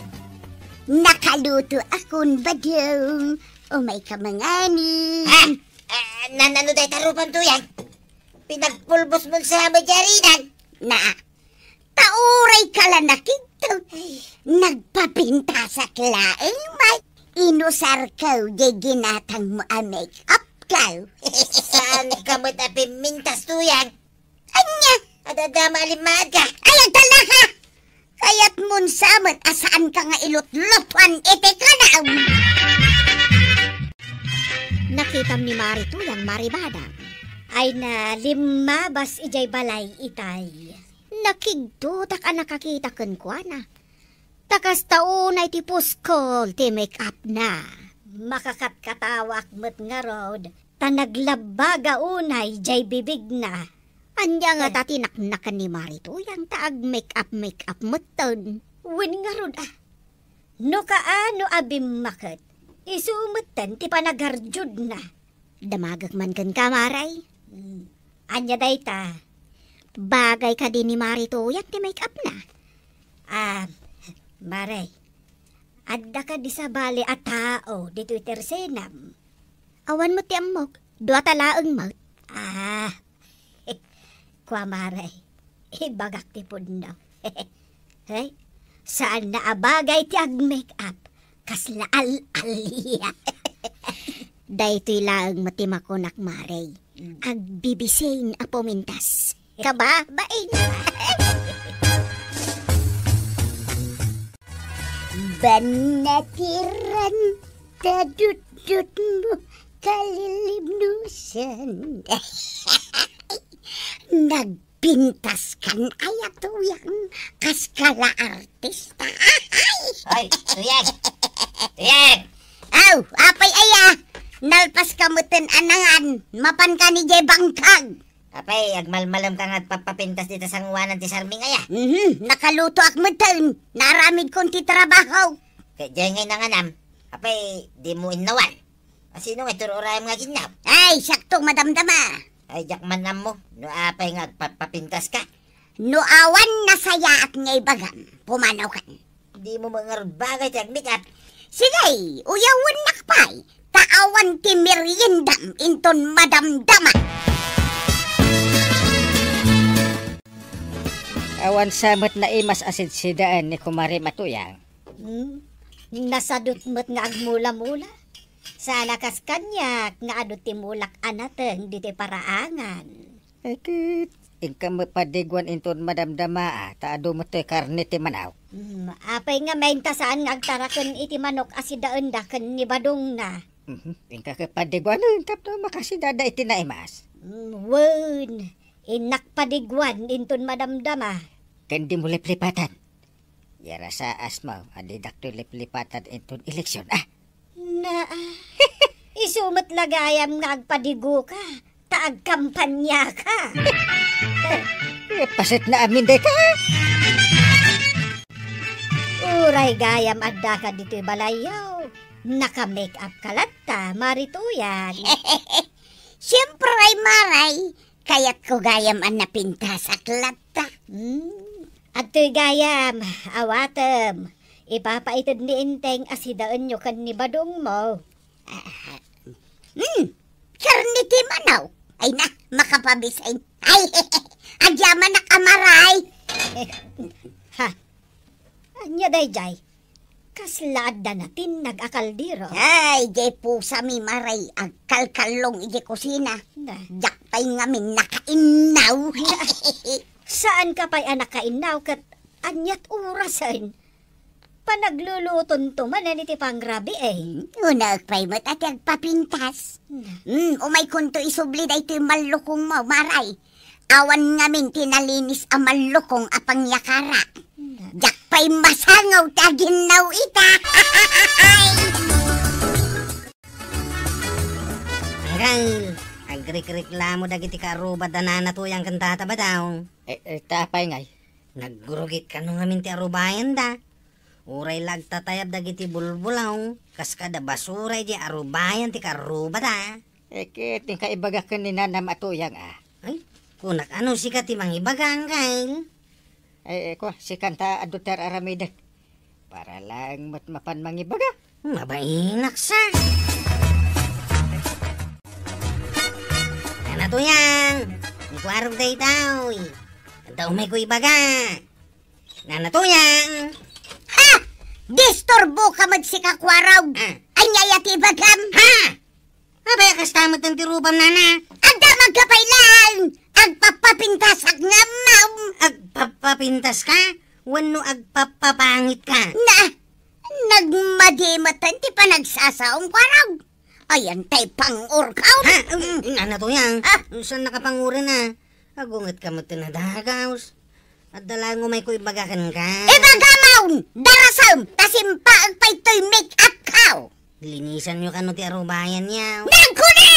Nakaluto akon, Badong. Umay ka mangani. Ha? Ah, nanano dayta rupam, Tuyang? Pinagpulbos mon sa madiaridan. Na, ta uray ka la nakidto. Nagpapintasak laeng, may inusarko jay ginatang mo a make-up ko. Saan ka met a pimmintas, Tuyang? Anya? Adada, maalimaad ka. Ay, agtalna ka! Kayat mon sa met a saan ka nga ilutlutuan iti kanaw. Nakitam ni Mari Tuyang, Mari Badang. Ay na, limmabas idiay balay itay. Nakigtotak a nakakita kenkuana. Ta kasta unay ti puskol ti make-up na. Makakatkatawaak met ngarud, ta naglabbaga unay jay bibigna. Ania nga ta ti naknakan ni Mari Tuyang ta ag-make-up, make-up metten? Wen ngarud, a. No kaano a bimmaket, isu metten ti panagarjudna. Damagek man kenka, Maray. Hmm. Ania dayta? Bagay kadi ni Mari Tuyang ti make-up na? Ah, Maray, adda kadi sabali a tao ditoy tersenam? Awan met ti ammok, dua ta laeng met. Ah, kua, Maray, ibagak ti pudno. Hey, saan na a bagay ti ag-make-up. Kasla al-alia. Daytoy laeng met ti makunak, Maray. Mm. Agbibisin a pumintas. Kababain. Bannatiran ta dutdut mo kalilibnusan. Nagpintas kan aya, Tuyang, kas kala artista. Ay! Ay, Tuyang! Tuyang! Aw, apay aya? Nalpas ka metten a nangan, mapan ka ni jay bangkag. Apay, agmalmalem ka nga agpapapintas dita sangoanan ti sarming aya? Mhm, nakalutoak metten. Naaramidkon ti trabaho. Ket jay ngay nanganam, apay, dimo innawan? A, sino nga iti ur-urayam nga aginnaw? Ay, siakto madamdama. Ay, diak man ammo no apay nga agpapapintas ka. No awan nasayaat nga ibagam, pumanaw kan. Dimo met ngarud bagay ti ag-make-up. Sige, uyawennak pay, ta awan ti meriendam inton madamdama. Awan sa met naimas a sidsidaen ni Kumare Matuyang. Hmm? Nasadut met nga agmula-mula. Saan a kas kaniak nga adu ti mulak a nateng ditoy paraangan. Ay, ket inka met padiguan inton madamdama, a, ta adu met toy karne ti manaw. Hmm, apay nga main ta saan nga agtaraken iti manok a sidaenda ken ni badongna? Mhm, inka ket padiguanen tapno makasidada iti naimas. Hmm, wen, innak padiguan inton madamdama. Ken dimo liplipatan. Yarasaasmo a didak toy liplipatan inton eleksion, a? Naa, isu met la gayam nga agpadigoka, ta agkampaniaka. Eh, paset na amin dayta. Uray gayam addaka ditoy balayyo, naka-make-up ka latta, Mari Tuyang. Siempre, Maray, kayatko gayam a napintasak latta. Hmm. Adtoy gayam, awatem. Ipapaited ni Enteng a sidaenyo ken ni badongmo. Ah, hmm, karne ti manaw. Ay na, makapabisin. Ay, agyamanak a Maray. Ha? Ania dayjay? Kasla adda natinnag a kaldero. Ay, jay pusami, Maray, agkalkallong iti kusina. Na. Diak pay ngamin nakainnaw. Saan ka pay a nakainnaw ket aniat orasen? Panaglulutonto manen iti pangrabii. Unaek pay met a ti agpapintas. Na. Hmm, umaykonto isubli daytoy mallukongmo, Maray. Awan ngamin ti nalinis a mallukong a pangyakara. Na. Diak pay masangaw ti aginnaw ita. Anggal, agrikreklamo dagiti kaarruba da Nana Tuyang ken Tata Badong. Eh, eh, ta apay ngay? Nagrugit kano ngamin ti arrubaenda. Uray la agtatayab dagiti bulbulong, kas kada basura idiay arubayan ti karrubada. Eh, ket inka ibaga ken ni nanam a Tuyang, a. Ay, kunak, ano sika ti mangibaga, Angkel? Eh, eh, kua, sikan ta adu ti ar-aramidek. Para laeng met mapan mangibaga. Mabainak sa. Nana Tuyang, ni Kuarog daytoy. Adda umayko ibaga. Nana Tuyang. Ha! Disturbo ka met sika, Kuarog. Ah. Ania aya ti ibagam? Ha! Apay a kasta met ti rupam, nana? Adda met pay laeng agpapapintasak nga ammom. Agpapapintas ka? Wenno agpapapangit ka? Na, nagmadi met ti panagsasaom, Kuarog. Ayan tay pangur ka. Ha? Mm. Nana Tuyang. Ah. Saan nakapanguran a? Agunget ka met ti nadagaws. Adda laeng umayko ibaga kenka. Ibagam, darasem, ta simpaek pay toy make-up ka. Linisanyo kano ti arubayan yaw. Nagkuna!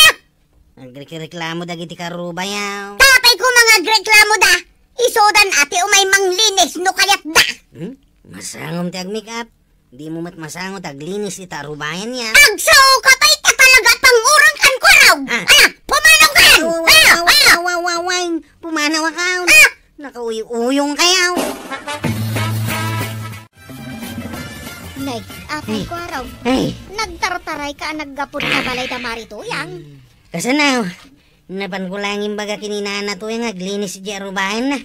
Agrekreklamo dagiti karruba yaw. Apay koma nga agreklamo da? Isudan a ti umay manglinis no kayat da. Hmm? Masangom ti ag-make-up. Dimo met masango ti aglinis ita arubayan yaw. Agsuka pay ta talaga panguran kan Kuarog. Ah. Ala, pumanaw ka! Aw, aw, aw, aw, aw, aw, aw, aw. Pumanaw ka. Ah! Nakauyong-uyong kayaw. Nay, apay, Kuarog. Ay. Nagtartaray ka a naggapu ta balay da Mari Tuyang. Kasano? Napanko laeng imbaga ken ni Nana Tuyang nga aglinis idiay arubayanna.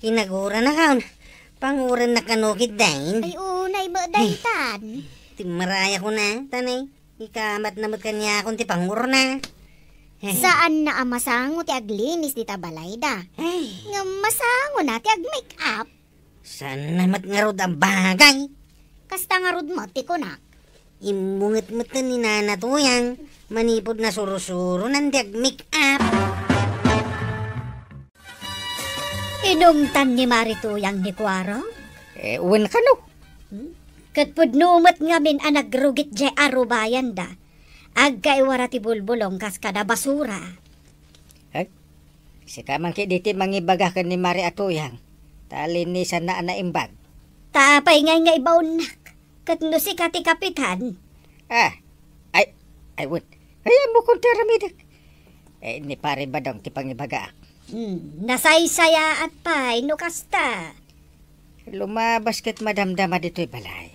Kinaguranakon. Pangurannak kano ketdin. Ay, unay met daytan. Ay, timmarayakon a, tanay. Ikamatna met kaniakon ti pangurna. Saanna a masango ti aglinis dita balayda. Ay. Ngem masangona ti ag-make-up. Saanna met ngarud a bagay. Kasta ngarud met ti kunak. Immunget met ni Nana Tuyang, manipud nasurusuronan ti ag-make-up. Inungtan ni Mari Tuyang ni Kuarog? Eh, wen kano. Hmm? Ket pudno met ngamin a nagrugit diay arubayanda. Agkaiwara ti bulbulong kas kada basura. Ay, sika man ketdi ti mangibaga ken ni Mari a Tuyang, ta linisanna a naimbag. Ta apay ngay nga ibaonnak? Ket no sika ti kapitan? Ah, ay, ay, wen. Ay, ammokon ti aramidek. Eh, ni Pare Badong ti pangibagaak. Hmm, nasaysayaat pay no kasta. Lumabas ket madamdama ditoy balay.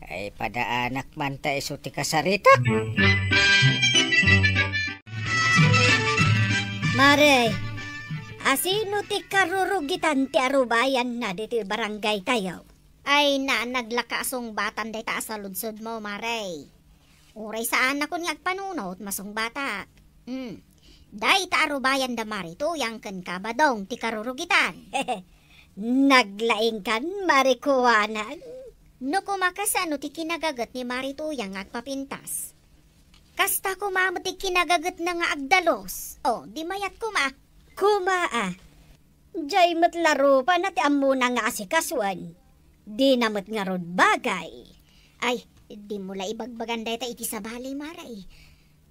Ay, padaanak man ta isu ti kasaritak. Mare, asino ti karurugitan ti arubayanna ditoy barangay tayo? Ay, na, naglaka a sungbatan dayta a saludsodmo, Mare. Uray saannakon nga agpanunot, masungbatak. Hmm. Dayta arubayan da Mari Tuyang ken Kabadong ti karurugitan. Naglaingkan, Mari Kuanag. No koma kasano ti kinagaget ni Mari Tuyang nga agpapintas? Kasta koma met ti kinagagetna nga agdalus. O, di mayat koma. Koma a. Jay met la rupana ti ammona nga asikasuen. Dina met ngarud bagay. Ay, dimo la ibagbagan dayta iti sabali, Mare.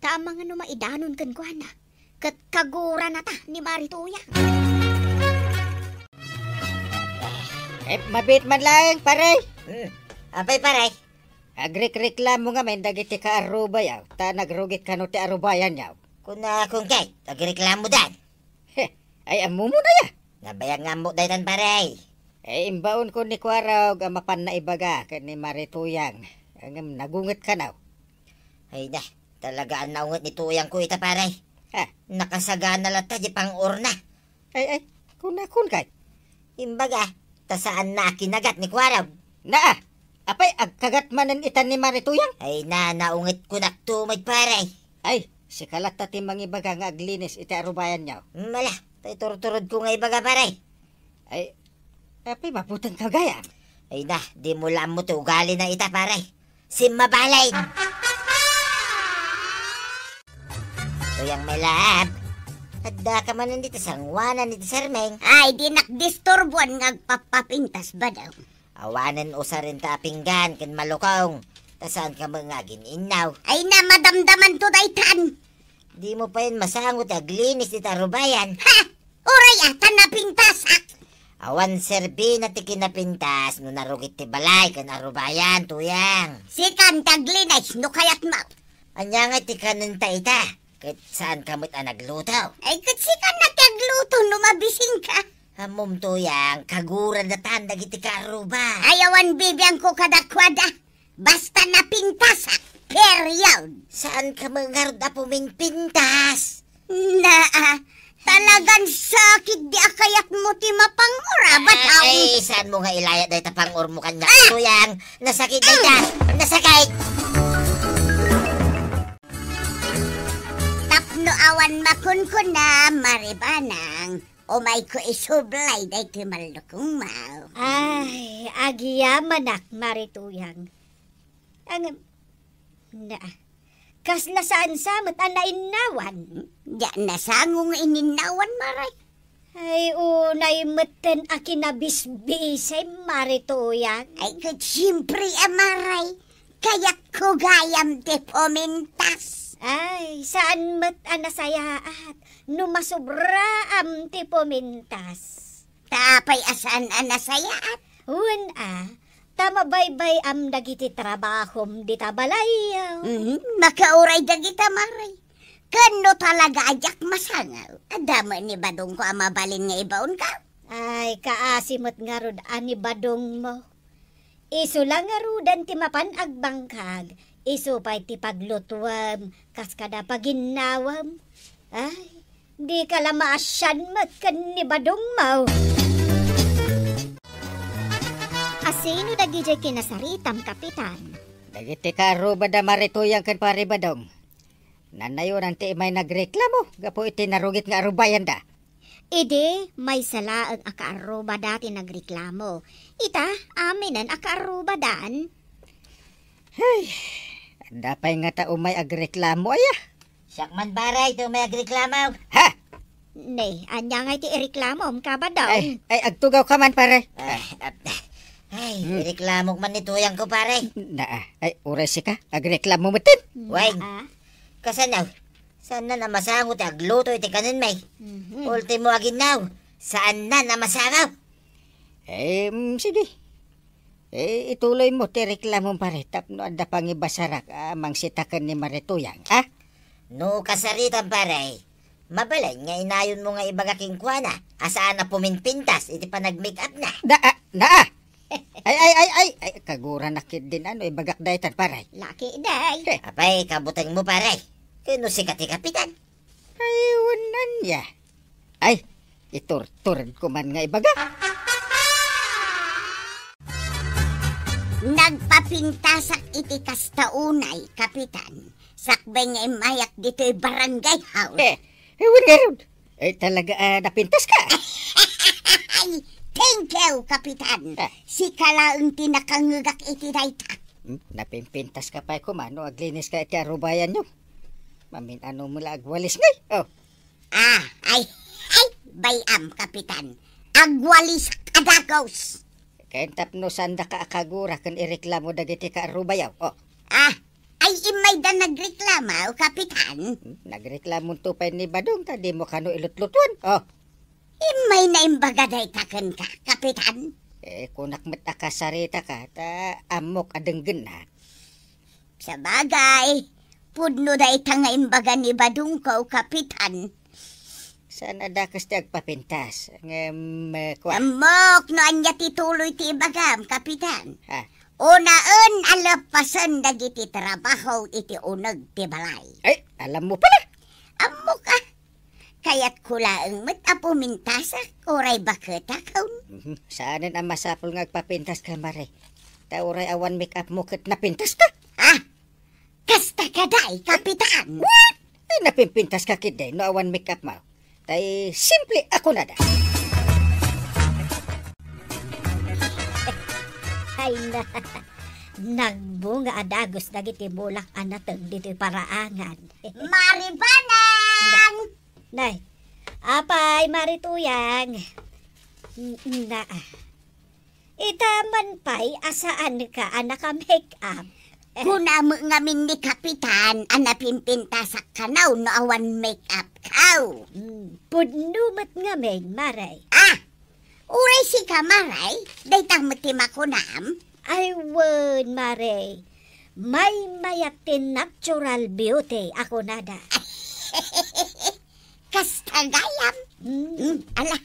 Ta amangan no maidanon kenkuana. Ket kaguranata ni Mari Tuyang. Eh, mabiit man laeng, pare. Hmm. Apay, pare? Agrekreklamo ngamin dagiti kaarrubayo, ta nagrugit kano ti arubayanyo. Kunakon ket, agreklamodan. He, ay, ammom unay a. Nabayag nga ammok daytan, pare. Eh, imbaonko ni Kuarog a mapanna ibaga ken ni Mari Tuyang, ngem nagunget kano. Ay na, talaga a naunget ni Tuyangko ita, pare. Ha? Nakasagana latta di pangurna. Ay, ay, kunakon kay. Imbaga, ta saanna a kinagat ni Kuarog. Naa, apay agkagat manen ita ni Mari Tuyang? Ay na, naunget kunak tumay, pare. Ay, sika latta ti mangibaga nga aglinis iti arubayanyo. Mala, tay turturodko nga ibaga, pare. Ay, apay mabuteng ka gayam? Ay na, dimo la ammo ti ugalina ita, pare. Simmabalin. Tuyang, my love. Addaka manen dita sangoanan iti sermeng. Ay, dinak disturbuan nga agpapapintas, Badong. Awanen usarenta a pinggan ken malukong. Ta saanka met nga agin-innaw. Ay na, madamdamanto daytan. Dimo payen masango ti aglinis dita arubayan. Ha! Uray a, ta napintasak. Awan serbina ti kinapintas no narugit ti balay ken arubayan, Tuyang. Sikan ti aglinis no kayatmo. Ania ngay ti kanenta ita? Ket saanka met a nagluto? Ay, ket sikan ti agluto no mabisingka. Ammom, Tuyang, kagura datan dagiti kaarruba. Ay, awan bibiangko kadakuada. Basta napintasak, period. Saanka met ngarud a puminpintas? Naa, talagan sakit di a kayatmo ti mapang-urabat. Ay, saanmo nga ilayat dayta pang-urmo kaniak, Tuyang. Nasakit dayta. Nasakit. Tapno awan makunkuna, Mari Banang, umayko isublay daytoy mallukong mao. Ay, agyamanak, Mari Tuyang. Ang, na, kasla saan sa met a nainnawan? Diak nasango nga ininnawan, Mari. Ay, unay metten a kinabisbisem, Mari Tuyang. Ay, ket siempre a, Mari. Kayatko gayam ti pumintas. Ay, saan met a nasayaat no masubraam ti pumintas. Ta apay a saan a nasayaat? Wen a, ta mabaybay-am dagiti trabahom dita balay. Mhm, makauray dagita, Mari. Ken no talaga a diak masango, adda met ni badongko a mabalin nga ibaonka. Ay, kaasi met ngarud a ni badongmo. Isu la ngaruden ti mapan agbangkag, isu pay ti paglutuem, kas kada paginnawem. Ay, dika la maasian met ken ni badongmo. Asino dagidiay kinasaritam, Kapitan? Dagiti kaarrubada Mari Tuyang ken Pari Badong. Nanayonan ti immay nagreklamo gapu iti narugit nga arubayanda. Idi maysa laeng a kaarrubada ti nagreklamo, ita aminen a kaarrubadan. Hey, adda pay ngata umay agreklamo aya? Siak man, pare, ti umay agreklamo. Ha? Ne, ania ngay ti ireklamom, Kabadong? Ay, ay, agtugawka man, pare. Ay, ap-, ay, Hmm. ireklamok man ni Tuyangko, pare. Naa, ay, uray sika, agreklamo metten. Weng. Naa. Kasano? Saanna a masango ti agluto iti kanenmi. Mhm. Ultimo aginnaw, saanna a masango. Eh, mm, sige. Eh, ituloymo ti reklamom, pare, tapno adda pangibasarak a mangsitaken ni Mari Tuyang, ha? No kasaritam, pare, mabalin nga inayonmo nga ibaga kenkuana a saan a puminpintas iti panag-make-upna. Naa, naa! Ay, ay, ay, ay, ay, kaguranak ketdin, ano, ibagak daytan, pare. Laki, day. Eh. Apay, kabutengmo, pare. Ken no sika ti kapitan. Ay, wen ania. Ay, iturturedko man nga ibaga. Nagpapintasak iti kasta unay, Kapitan. Sakbay nga immayak ditoy barangay hall. Eh, eh, wen ngarud. Eh, talaga, ah, napintaska? Ay, thank you, Kapitan. Ah. Sika laeng ti nakangngegak iti dayta. Hmm, napimpintaska pay koma no agliniska iti arubayanyo. Mamin-ano mo la agwalis ngay? Oh. Ah, ay, ay, bay-am, Kapitan. Agwalisak a dagus. Ken tapno saandaka a kagura ken ireklamo dagiti kaarrubayo. Oh. Ah, ay, immayda nagreklamo, Kapitan. Hmm, nagreklamonto pay ni Badong ta dimo kano ilutlutuan. Oh. Immay naimbaga dayta kenka, Kapitan. Eh, kunak met a kasaritaka, ta ammok a denggenna. Sabagay, pudno dayta nga imbaga ni Badongko, Kapitan. Saan a dakes ti agpapintas? Ngem, eh, kua. Ammok no ania ti tuloy ti ibagam, Kapitan. Ha? Unaen a leppasen dagiti trabaho iti uneg ti balay. Ay, alammo pala. Ammok a. Kayatko laeng met a pumintasak, uray baketak, haun. Mhm. Saanen a masapul nga agpapintaska, Mare. Ta uray awan make-upmo ket napintaska. Ah! Kasta kadi, Kapitan? What? Ay, napimpintaska ketdi no awan make-upmo. Tay simple a kunada. Ay na, nagbunga a dagus dagiti bulak a nateg ditoy paraangan. Mari Banang! Nay, apay, Mari Tuyang? N-, na, ita man pay a saanka a naka-make-up. Kunam ngamin ni Kapitan a napimpintasak kano no awan make-up kaw. Hmm, pudno met ngamin, Mare. Ah! Uray sika, Mare, dayta met ti makunam? Ay, wen, Mare. Maymayat ti natural beauty a kunada. Kasta gayam. Hmm. Hmm, ala,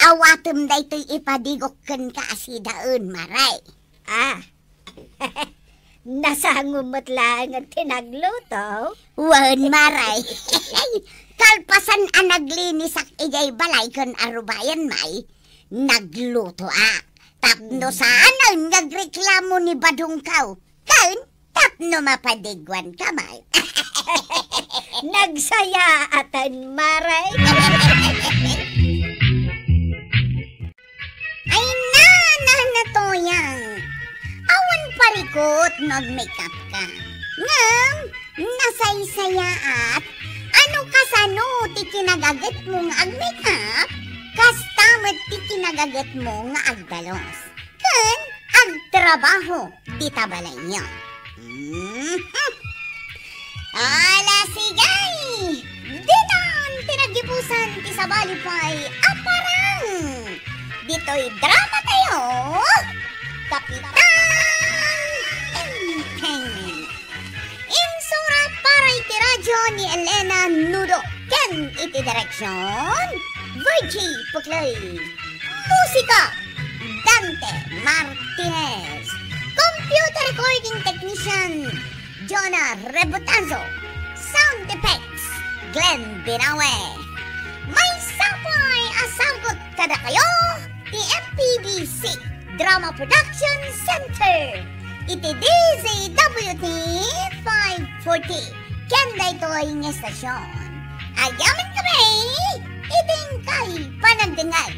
awatem daytoy ipadigok kenka a sidaen, Mare. Ah. Nasangom met laengen ti nagluto? Wen, Mare. Kalpasan a naglinisak idiay balay ken a rubayan, May, naglutoak. Tapno saanen nga agreklamo ni Badongkaw. Ken tapno mapadiguanka, May. Nagsayaaten, Mare. Ay, na, na, na, Toyang. Awan parikut no ag-makeup ka. Ngem, nasaysayaat, ano kasano ti kinagagetmo nga ag-makeup, kasta met ti kinagagetmo nga agdalos ken agtrabaho dita balayyo. Mhm. Ala, sige! Ditan ti naggibusan ti sabali pay a parang ditoy drama tayo, Kapitan Enteng. Insurat para iti radyo ni Elena Nudo ken iti direksyon, Virgie Puclay. Musika, Dante Martinez. Computer recording technician, Jonah Rebotazo. Sound effects, Glenn Binawe. Maysa pay a sagut kadakayo ti M P B C Drama Production Center iti D Z W T five forty ken daytoy nga estasyon. Agyamankami iti inkay panagdengngeg.